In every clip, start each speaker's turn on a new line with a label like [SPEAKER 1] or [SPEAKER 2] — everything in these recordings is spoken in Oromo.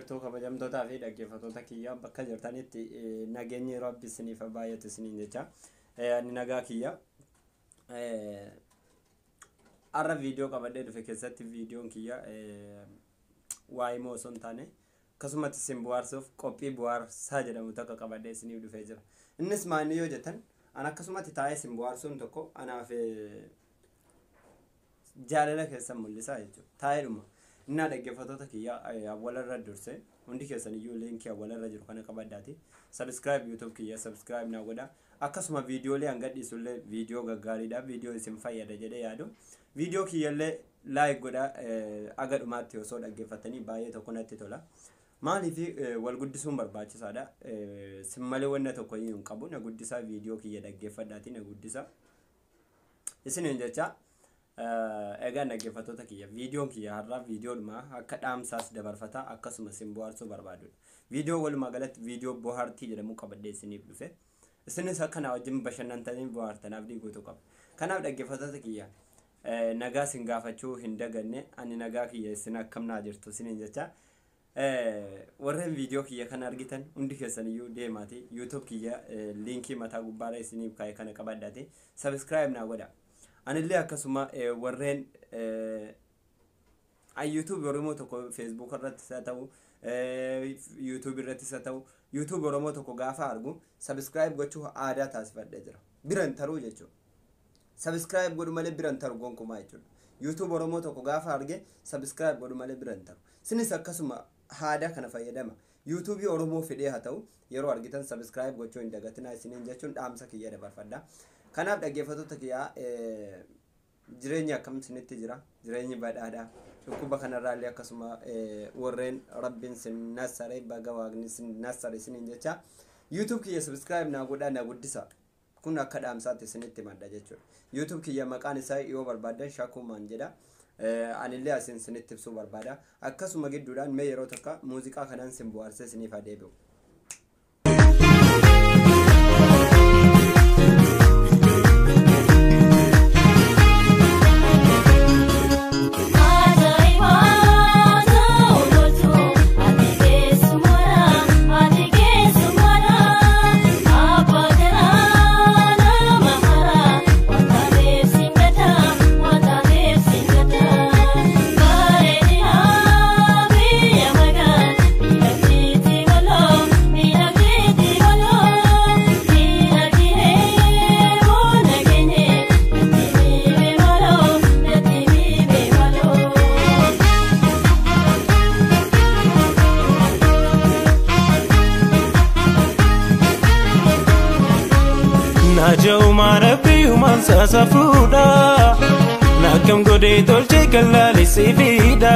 [SPEAKER 1] Jirtu kabajamtootaa fi dhaggeeffattoota kiyya bakka jirtanitti nageenyi Rabbi isiniif baay'atu isiniin jecha. Ani nagaa kiyya. Har'a viidiyoo qabadhee dhufe keessatti viidiyoon kiyya waa'ee moo osoo hin taane akkasumatti isin bohaarsuuf qophii bohaarsaa jedhamu tokko qabadhee isiniif dhufee jira. Innis maal yoo jettan, an akkasumatti taa'ee isin bohaarsuun tokko anaaf jaalala keessan mul'isaa jechuudha. Taa'eedhuma. Innaa dhaggeeffattoota kiyya, awwalarra dursee hundi keessan iyyuu liinkii awwalarra jiru kana qabaddaati. Subscribe YouTube kiyya subscribe naa godha. Akkasuma viidiyoolee an gadhiisullee viidiyoo gaggaariidha. Viidiyoo isin fayyada jedhee yaadu. Viidiyoo kiyyallee like godha, aga dhumaatti osoo dhaggeeffatanii baay'ee tokko natti tola. Maaliif, wal guddisuun barbaachisaadha. Sin malee wanna tokko hin qabu. Na guddisaa, viidiyoo kiyya dhaggeeffadhaati na guddisa. Isiniin jecha. Egaa dhaggeeffattoota kiyya, viidiyoon kiyya har'aa viidiyoodhuma akka dhaamsaas dabarfata, akkasuma isin bohaarsuu barbaadudha. Viidiyoo walumaa galatti viidiyoo bohaartii jedhamu qabadhee isiniif dhufe. Isinis akka na wajjin bashannantanii bohaartan abdii guutuu qaba. Kanaaf dhaggeeffattoota kiyya, nagaa isin gaafachuu hin daganne. Ani nagaa kiyya, isin akkam naa jirtu isiniin jecha. Warreen viidiyoo kiyya kana argitan hundi keessan iyyuu deemaati YouTube kiyya liinkii mataa gubbaarra isiniif kaa'e kana qabadhaati subscribe naa godha. Anillee akkasuma warreen YouTube Oromoo tokko Facebook irrattis haa ta'u, YouTube irrattis haa ta'u, YouTube Oromoo tokko gaafa argu subscribe gochuu aadaa taasifadhee jira. Biran taruu jechuudha. Subscribe godhu malee biran taru gonkumaa jechuudha. YouTube Oromoo tokko gaafa arge subscribe godhu malee biran taru. Isinis akkasuma aadaa kana fayyadama. YouTube Oromoo fedhee haa ta'u, yeroo argitan subscribe gochuu hin dagatinaa isiniin jechuun dhaamsa kiyya dabarfadha. Kanaaf dhaggeeffattoota kiyyaa, jireenyi akkam isinitti jira? Jireenyi badhaadha. Dhukkuba kanarraallee akkasuma warreen Rabbiin sin nassare, baga Waaqni sin nassare isiniin jecha. YouTube kiyya subscribe naa godhaa, na guddisa. Kun akka dhaamsaatti isinitti madda jechuudha. YouTube kiyya maqaan isaa yoo barbaaddan Shakumaan jedha. Anillee asin isinitti ibsuu barbaada. Akkasuma gidduudhaan mee yeroo tokko muuziqaa kanaan sin bohaarsee isiniif haa deebi'u.
[SPEAKER 2] Ajaa'ibaa ta'u tolchu, ati keessummaadha, ati keessummaadha, abbaa garaa nama hara, wanta deemsi gata, wanta deemsi gata, bareedina biyya magaa, miidhagdeetti waloo, miidhagdeetti waloo, miidhagdinee boona keenye, natti miime maloo, natti miime maloo.
[SPEAKER 3] Naaja'umaan rabbiyyumaan saasafuudha. Nakkam godhee tolchee kallaalessee fiidha.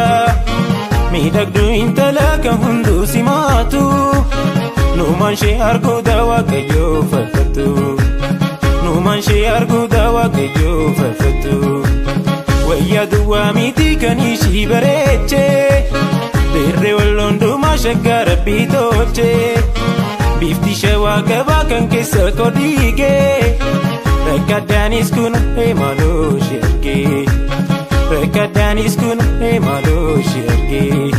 [SPEAKER 3] Miidhagduu intala kan hunduu simaatu. Nuumaan ishee arguuda Waaqayyoo faarfattu. Nuumaan ishee arguuda Waaqayyoo faarfattu. Wayyaa duwwaa miti kan ishii bareechee. Dirree walloondumaa shaggaa Rabbii tolchee. Bifti shawaa qabaa kan keessa koo dhiigee. Rakkadaanis kun maaloo ishee argee. Rakkadaanis kun maaloo ishee argee.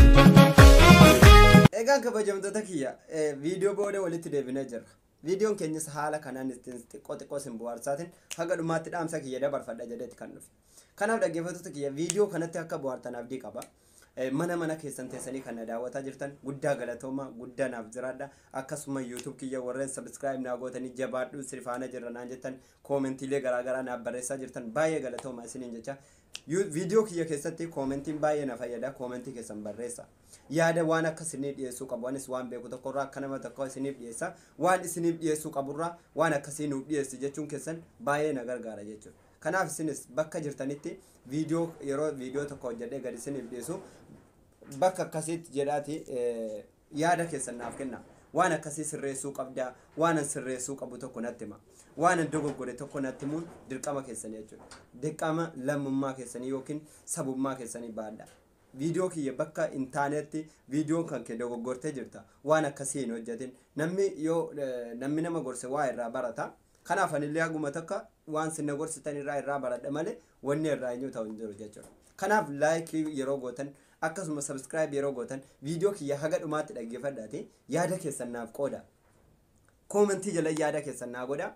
[SPEAKER 1] Egaan kabajamtoota kiyya, viidiyoo booda walitti deebinee jirra. Viidiyoon keenyas haala kanaan ittiin xiqqoo xiqqoo isin bohaarsaatiin haga dhumaatti dhaamsa kiyya dabarfadha jedheeti kan dhufe. Kanaaf dhaggeeffattoota kiyya, viidiyoo kanatti akka bohaartan abdii qaba. Mana mana keessan teessanii kan na daawwataa jirtan guddaa galatooma, guddaa naaf jiraadha. Akkasuma YouTube kiyya warreen subscribe naa gootanii jabaadhu sirfaana jirra naan jettan, koomentiilee garaagaraa naaf barreessaa jirtan, baay'ee galatooma isiniin jecha. Viidiyoo kiyya keessatti koomentiin baay'ee na fayyada, koomentii keessan barreessa. Yaada waan akka isinii dhiyeessuu qabu, anis waan beeku tokkorraa akka nama tokko isiniif dhiyeessa. Waan isiniif dhiyeessuu qaburraa waan akkasii nuuf dhiyeessi jechuun keessan baay'ee na gargaara jechuudha. Kanaaf isinis bakka jirtanitti viidiyoo yeroo viidiyoo tokko hojjedhee gadi isiniif dhiyeessu bakka akkasiitti jedhaati yaada keessan naaf kenna. Waan akkasii sirreessuu qabdaa, waan an sirreessuu qabu tokko natti hima. Waan an dogoggore tokko natti himuun dirqama keessanii jechuudha. Dirqama lammummaa keessanii yookiin sabummaa keessanii baadha. Viidiyoo kiyya bakka hin taanetti viidiyoon kan kee dogoggortee jirta. Waan akkasii hin hojjetin. Namni yoo namni nama gorse waa irraa barata. Kanaaf anillee haguma takka waan sinna gorsitan irraa baradha malee wanni irraa eenyu ta'u hin jiru jechuudha. Kanaaf like yeroo gootan Akkasuma subscribe yeroo gootan viidiyoo kiyya haga dhumaatti dhaggeeffadhaati yaada keessan naaf qooda. Koomentii jala yaada keessan naa godha.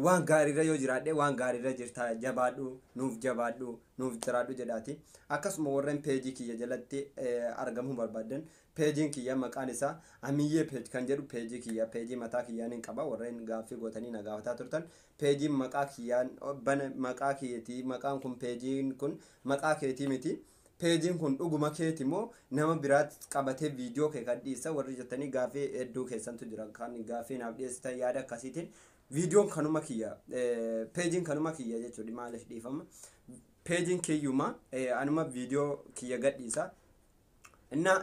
[SPEAKER 1] Waan gaariirra yoo jiraadhe, waan gaariirra jirta, jabaadhu, nuuf jabaadhu, nuuf jiraadhu jedhaati. Akkasuma warreen peejii kiyya jalatti argamuu barbaadan, peejiin kiyya maqaan isaa Amiyyee Page kan jedhu, peejii kiyya, peejii mataa kiyyaan hin qaba. Warreen gaaffii gootanii na gaafataa turtan, peejiin maqaa kiyyaan bana, maqaa kiyyeetii, maqaan kun, peejiin kun maqaa keetii miti. Peejiin kun dhuguma keeti moo nama biraatti qabatee viidiyoo kee kan dhiisa warri jettanii gaaffii hedduu keessantu jira, kan gaaffii naaf dhiyeessitan yaada akkasiitiin. Viidiyoon kanuma kiyya, peejiin kanuma kiyya jechuudha. Maaliif, dhiifama, peejiin kiyyuma, anuma viidiyoo kiyya gadhiisa. Inna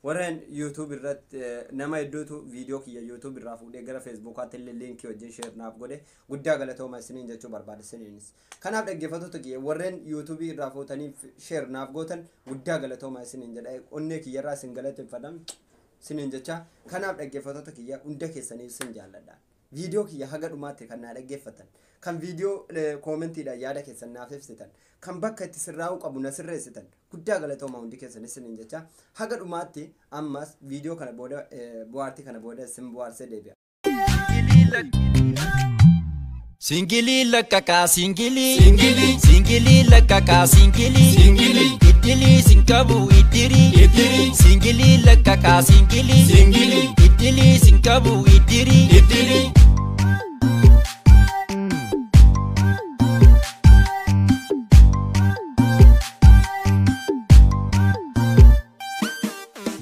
[SPEAKER 1] warreen YouTube irratti, nama hedduutu viidiyoo kiyya YouTube irraa fuudhee gara Facebookaatti illee liinkii wajjin share naaf godhe, guddaa galatooma isiniin jechuu barbaada isiniinis. Kanaaf dhaggeeffattoota kiyya, warreen YouTube irraa fuutanii share naaf gootan, guddaa galatooma isiniin jedha, onnee kiyyarraa isin galateeffadha isiniin jecha. Kanaaf dhaggeeffattoota kiyya, hunda keessanii isin jaalladha. Viidiyoo kiyya haga dhumaatti kan naa dhaggeeffatan, kan viidiyoo koomentiidhaan yaada keessan naaf ibsitan, kan bakka itti sirraa'uu qabu na sirreessitan, guddaa galatooma hundi keessan isiniin jecha. Haga dhumaatti ammas viidiyoo kana booda, bu'aartii kana booda isin bu'aarsee deebi'a.
[SPEAKER 4] Singilii lakkaqaa singilii. Singilii. Singilii lakkaqaa singilii. Singilii. Iddilii sinqabu iddirii. Iddirii. Singilii lakkaqaa singilii. Singilii. Iddilii sinqabu iddirii. Iddirii.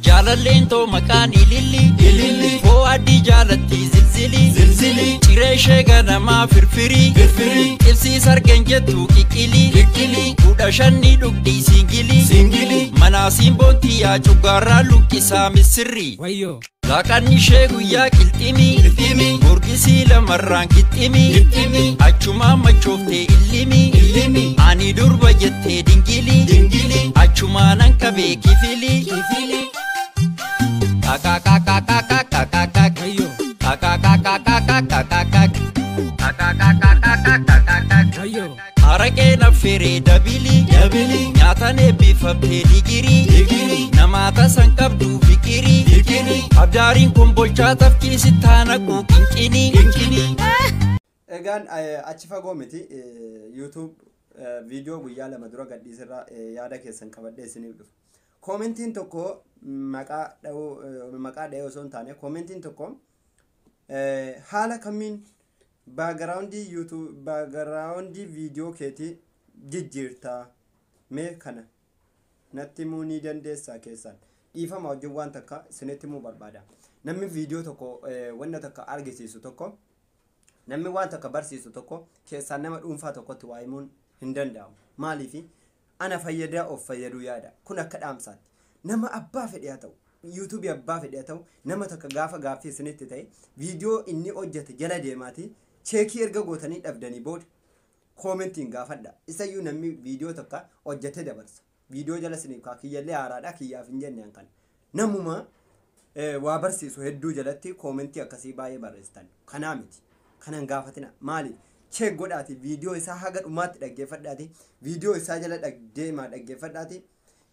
[SPEAKER 4] Jaalalleen too maqaan ililli. Ililli. Foo adii jaalatti zilzili. Zilzili. Ciree ishee ganamaa firfirii. Firfirii. Ibsii sargeen jettu qiqqilii. Qiqqilii. 15 ni dhugdii singilii. Singilii. Manaa simboontii yaa cuggaarraa luqqisaa misirri.
[SPEAKER 5] Wayyoo.
[SPEAKER 4] Laaqanni ishee guyyaa qilximii. Qilximii. Gurgisii lamarraan qixximii. Qixximii. Achumaan machooftee illimii. Illimii. Ani durba jettee dingilii. Dingilii. Achumaan an qabee kifilii. Kifilii. Kakakakakakakakak.
[SPEAKER 5] Wayyoo.
[SPEAKER 4] Kakakakakakakakak. Kakakakakakakakak.
[SPEAKER 5] Wayyoo.
[SPEAKER 4] Araqeen affeeree dabilii. Dabilii. Nyaatan eebbifamtee digirii. Digirii. Namaa tasan qabdu fikirii. Fikirii. Abdaariin kun bolchaa tafkii sittaana qinqinii. Qinqinii.
[SPEAKER 1] Egaan achi fagoo miti, YouTube viidiyoo guyyaa 2 dura gadhiisirraa yaada keessan qabadhee isiniif dhufa. Koomentiin tokko, maqaa dha'uu, maqaa dha'ee osoo hin taane, koomentiin tokko haala kamiin backgroundii YouTube, backgroundii viidiyoo keetii jijjiirtaa, mee kana natti himuu ni dandeessaa? Keessaan dhiifama wajjin waan takka isinitti himuu barbaada. Namni viidiyoo tokko, wanna takka argisiisu tokko, namni waan takka barsiisu tokko, keessaan nama dhuunfaa tokkotti waa himuun hin danda'amu. Maaliifi, ana fayyadaa of fayyaduu yaada. Kun akka dhaamsaatti. Nama abbaa fedhe haa ta'u, yuutuubii abbaa fedhe haa ta'u, nama takka gaafa gaaffii isinitti ta'e viidiyoo inni hojjete jala deemaati check erga gootanii dhabdanii booda koomentiin gaafadha. Isayyuu namni viidiyoo takka hojjete dabarsa. Viidiyoo jala isiniif kaa, kiyyallee haaraadha, kiyyaaf hin jenne kan. Namuma waa barsiisu hedduu jalatti koomentii akkasii baay'ee barreessitan. Kanaa miti. Kanan gaafatina. Maali? Check godhaati viidiyoo isaa haga dhumaatti dhaggeeffadhaati. Viidiyoo isaa jala deemaa dhaggeeffadhaati.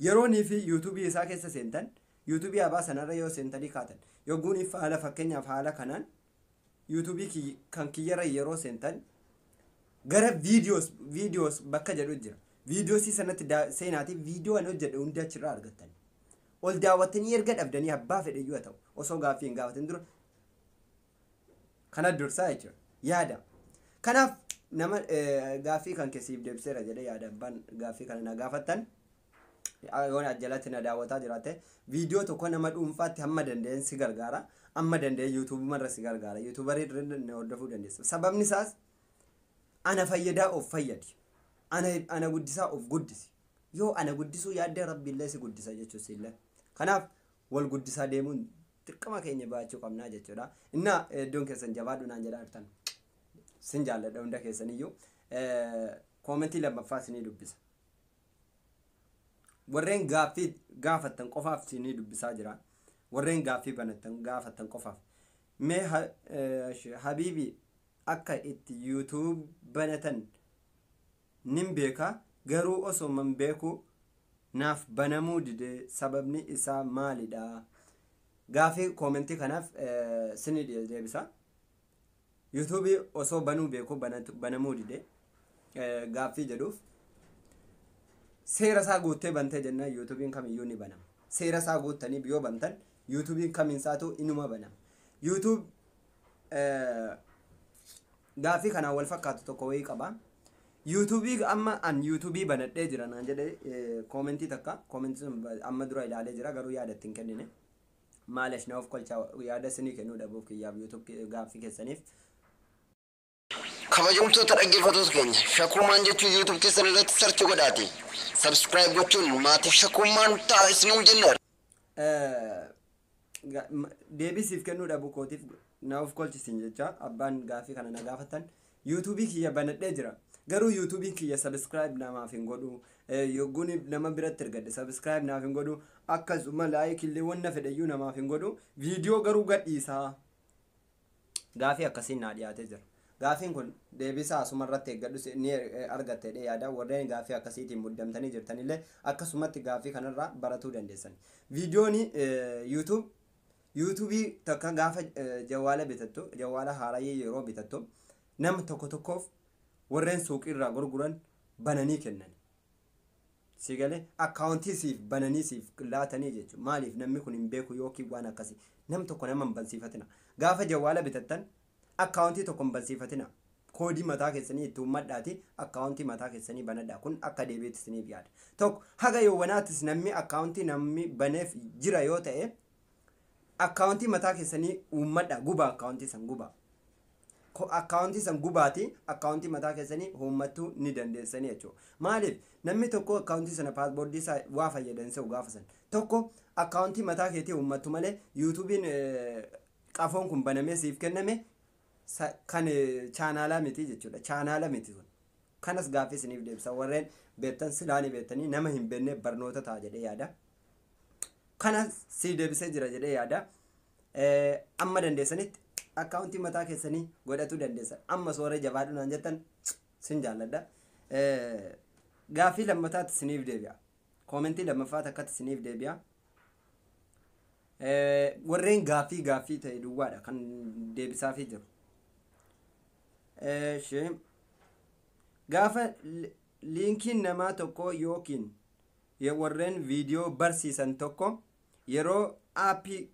[SPEAKER 1] Yeroonii fi yuutuubii isaa keessa seentan, yuutuubii abaa sanarra yoo seentanii kaatan, yogguuniif haala, fakkeenyaaf haala kanaan yuutuubii kan kiyyarra yeroo seentan, gara videos bakka jedhu jira. Viidiyoosii sanatti seenaati viidiyoo ani hojjedhe hundi achirraa argattan. Ol daawwattanii erga dhabdanii, abbaa fedhe iyyuu haa ta'u, osoo gaaffii hin gaafatin dura kana dursaa jechuudha. Yaada. Kanaaf nama gaaffii kan keessiif deebiseera jedhee yaada, abbaan gaaffii kana na gaafattan. Yoon jalatti na daawwataa jiraate, viidiyoo tokko nama dhuunfaatti hamma danda'een si gargaara. Amma danda'e yuutuubumarra si gargaara. Yuutuubarii irra na hordofuu dandeessa. Sababni isaas ana fayyadaa of fayyadi. Ana guddisaa of guddisi. Yoo ana guddisuu yaaddee, rabbiillee si guddisa jechuus illee. Kanaaf wal guddisaa deemuun dirqama keenya baachuu qabnaa jechuudha. Innaa iddoon keessan jabaadhu naan jedhaa jirtan. Sin jaalladha hunda keessaniyyuu. Koomentii lammaffaa isinii dubbisa. Warreen gaaffii gaafattan qofaaf isinii dubbisaa jira. Warreen gaaffii banattan gaafattan qofaaf. Mee habiibi, akka itti YouTube banatan nin beeka, garuu osoo man beeku Naaf banamuu dide, sababni isaa maalidha? Gaafii koomentii kanaaf sini deebisa. Yuutuubii osoo banuu beekuu banamuu dide gaaffii jedhuuf, seera isaa guuttee bantee jennaan yuutuubiin kamiyyuu ni banama. Seera isaa guuttanii yoo bantan yuutuubiin kamiinsaatu inuma banama. YouTube gaaffii kanaan wal fakkaatu tokko wayii qaba. Yuutuubii amma an yuutuubii banadhee jira naan jedhe koomentii takka. Koomentii sun amma dura ilaalee jira, garuu yaada ittiin kennine. Maalish na of kolcha, yaada isinii kennuu dhabuuf kiyyaaf YouTube gaaffii keessaniif.
[SPEAKER 5] Kabajamtoota dhaggeeffattoota keenya, Shakuumaan jechuun YouTube keessan irratti search godhaati. Subscribe gochuun maatii Shakuumaan ta'a isinuu jenneera.
[SPEAKER 1] Deebisiif kennuu dhabuu kootiif na of kolchisiin jecha abbaan gaaffii kana na gaafatan. Yuutuubii kiyya banadhee jira. Garuu yuutuubiin kiyya subscribe namaaf hin godhu. Yogguun nama biratti ergadhe subscribe naaf hin godhu. Akkasuma like illee wanna fedheyyuu namaaf hin godhu. Viidiyoo garuu gadhiisaa. Gaaffii akkasiin naa dhiyaatee jira. Gaaffiin kun deebisaa asuma irratti eeggadhu ni argatte yaada. Warreen gaaffii akkasiitiin muddamtanii jirtanillee akkasumatti gaaffii kanarraa baratuu dandeessan. Viidiyoon YouTube yuutuubii takka gaafa jawaala bitattu, jawaala haarayyee yeroo bitattu, nama tokko tokkoof warreen suuqiirraa gurguran bananii kennan. Si galee, akkaawuntii siif bananii siif laatanii jechuudha. Maaliif namni kun hin beeku yookiin waan akkasii nam tokko nama hin bansiifatina. Gaafa jawaala bitattan akkaawuntii tokko hin bansiifatina. Koodii mataa keessanii itti uummadhaati akkaawuntii mataa keessanii banadhaa. Kun akka deebiitti isiniif yaada. Tokko haga yoowwanaattis namni akkaawuntii namni baneef jira yoo ta'e, akkaawuntii mataa keessanii uummadhaa, gubaa akkaawuntii san gubaa. Akkaawuntii san gubaati akkaawuntii mataa keessanii uummattuu ni dandeessanii jechuudha. Maaliif namni tokko akkaawuntii sana paaspoortii isaa waa fayyadamsee gaafa san tokko akkaawuntii mataa keetii uummattu malee, yuutuubiin qafoon kun banamee siif kenname kan chaanaalaa miti jechuudha. Chaanaala miti sun. Kanas gaaffii isiniif deebisa. Warreen beektan silaanii beektanii, nama hin beekne barnoota ta'a jedhee yaada. Kanas si deebisee jira jedhee yaada. Amma dandeessanitti akkaawuntii mataa keessanii godhachuu dandeessan. Amma soora jabaadhu naan jettan, sin jaalladha. Gaaffii lammataatti isiniif deebi'a. Koomentii lammaffaa takkatti isiniif deebi'a. Warreen gaaffii ta'e duwwaadha kan deebisaafii jiru. Gaafa liinkiin namaa tokko yookiin warreen viidiyoo barsiisan tokko yeroo aappii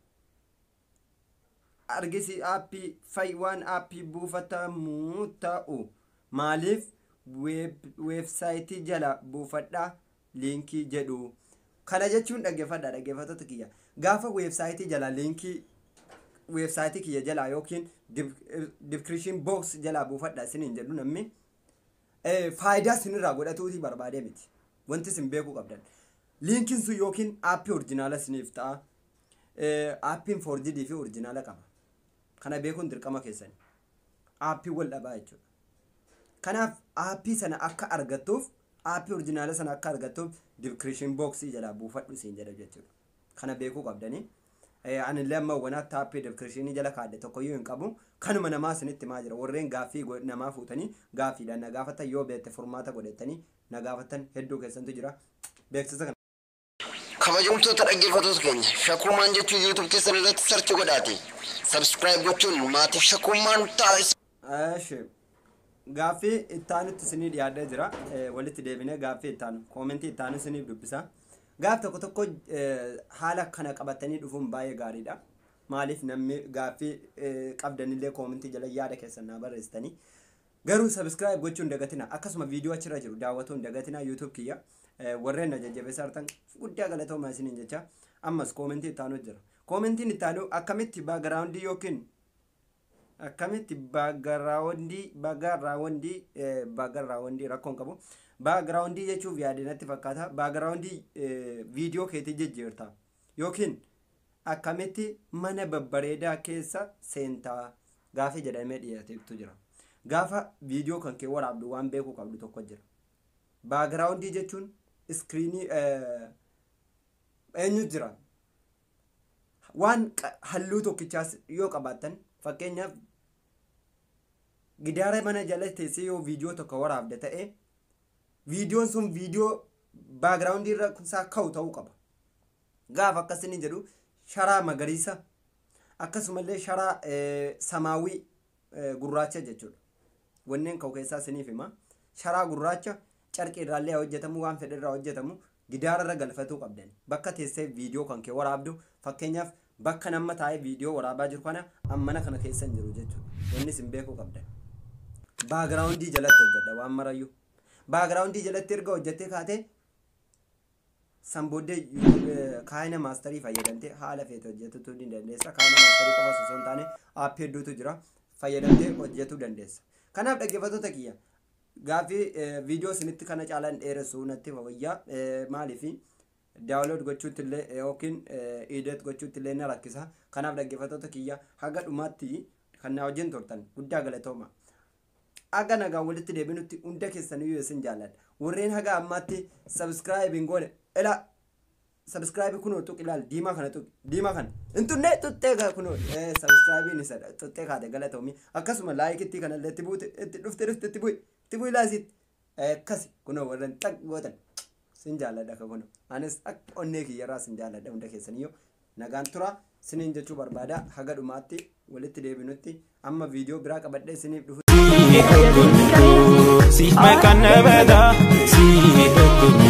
[SPEAKER 1] argisi aappii fay waan aappii buufatamuu ta'u, maaliif weebsaayitii jala buufadhaa liinkii jedhu? Kana jechuun, dhaggeeffadha dhaggeeffattoota kiyya, gaafa weebsaayitii jala liinkii weebsaayitii kiyya jalaa yookiin description box jalaa buufadha isiniin jedhu, namni faayidaa isinirraa godhatuutii barbaadee miti. Wanti isin beekuu qabdan, liinkiin sun yookiin aappii orjinaala isiniif ta'a, aappiin forged fi orjinaala qaba. Kana beekuun dirqama keessani. Aappii wal dhabaa jechuudha. Kanaaf aappii sana akka argattuuf, aappii orjinaala sana akka argattuuf description box jalaa buufadhu siin jedha jechuudha. Kana beekuu qabdanii. Anillee amma wanaatti aappii description jala kaadhe tokkoyyuu hin qabu. Kanuma namaa isinitti himaa jira. Warreen gaaffii namaa fuutanii gaaffiidhaan na gaafatan, yoo beekte furmaata godhatanii na gaafatan hedduu keessantu jira. Beeksisa kana.
[SPEAKER 5] Kabajamtoota dhaggeeffattoota keenya, Shakuumaan jechuun YouTube keessan irratti search godhaati. Subscribe gochuun maatii Shakuumaan ta'a.
[SPEAKER 1] Eeshi. Gaaffii ittaanutti isinii dhiyaadhee jira. Walitti deebinee gaaffii ittaanu koomentii ittaanu isiniif dubbisa. Gaaf tokko tokko haala kana qabatanii dhufuun baay'ee gaariidha. Maaliif namni gaaffii qabdanillee koomentii jala yaada keessan naa barreessitanii. Garuu subscribe gochuun dagatina. Akkasuma viidiyoo achirra jiru daawwatuun dagatina YouTube kiyya. Warreen na jajjabeessaa jirtan guddaa galatoomaa isiniin jecha. Ammas koomentii ittaanu jira. Koomentiin ittaanu akkamitti backgroundii yookiin akkamitti backgroundii rakkoon qabu, backgroundii jechuuf yaade natti fakkaata, backgroundii viidiyoo keetii jijjiirta yookiin akkamitti mana babbareedaa keessa seentaa gaafii jedhamee dhiyaateetu jira. Gaafa viidiyoo kan kee waraabdu waan beekuu qabdu tokko jira. Backgroundii jechuun iskiriinii eenyu jira, waan halluu tokkichaas yoo qabaattan, fakkeenyaaf gidaara mana jala teessee yoo viidiyoo tokko waraabde ta'e, viidiyoon sun viidiyoo Backgroundii irra isaa ka'u ta'uu qaba. Gaafa akkasini jedhu sharaa magariisa akkasumallee sharaa samaawii gurraacha jechuudha. Wanneen ka'u keessaa isiniif hima. Sharaa gurraacha carqii irraallee hojjetamu, waan fedhe irraa hojjetamu, gidaara irra galfatuu qabdan. Bakka teessee viidiyoo kan kee waraabdu, fakkeenyaaf bakka nama taa'ee viidiyoo waraabaa jiru kana ammana kana keessa hin jiru jechuudha. Wanni isin beekuu qabdan. Backgroundii jalatti hojjedha waan marayyuu. Backgroundii jalatti erga hojjettee kaatee san booddee KineMasterii fayyadamtee haala feete hojjetuu ni dandeessa. KineMasterii qofa osoo hin taane aappii hedduutu jira, fayyadamtee hojjetuu dandeessa. Kanaaf dhaggeeffattoota kiyya, gaaffii viidiyoo isinitti kana caalaan dheeressuu natti wayyaa, maaliif download gochuutti illee yookiin edit gochuutti illee na rakkisa. Kanaaf dhaggeeffattoota kiyya, haga dhumaatti kan na wajjin turtan guddaa galatooma. Aga nagaan walitti deebinutti hunda keessaniyyuu isin jaalladha. Warreen haga ammaatti subscribe hin goone, ila subscribe kunoo tuqi, ilaali, diimaa kana tuqi, diimaa kana hin tunne tuttee gaa, kunoo subscribe isa tuttee kaate, galatoomi. Akkasuma likeitti kanallee itti buute, itti dhufte dhufte, itti bu'i, itti bu'i laasitti akkasi. Kunoo warreen xaq gootan sin jaalladha ka kunoo anis akka onnee kiyyarraa sin jaalladha. Hunda keessaniyyuu nagaan tura siniin jechuu barbaada. Haga dhumaatti walitti deebinutti amma viidiyoo biraa qabadhee siniif dhufu.
[SPEAKER 3] Siif maqaan na badaa si.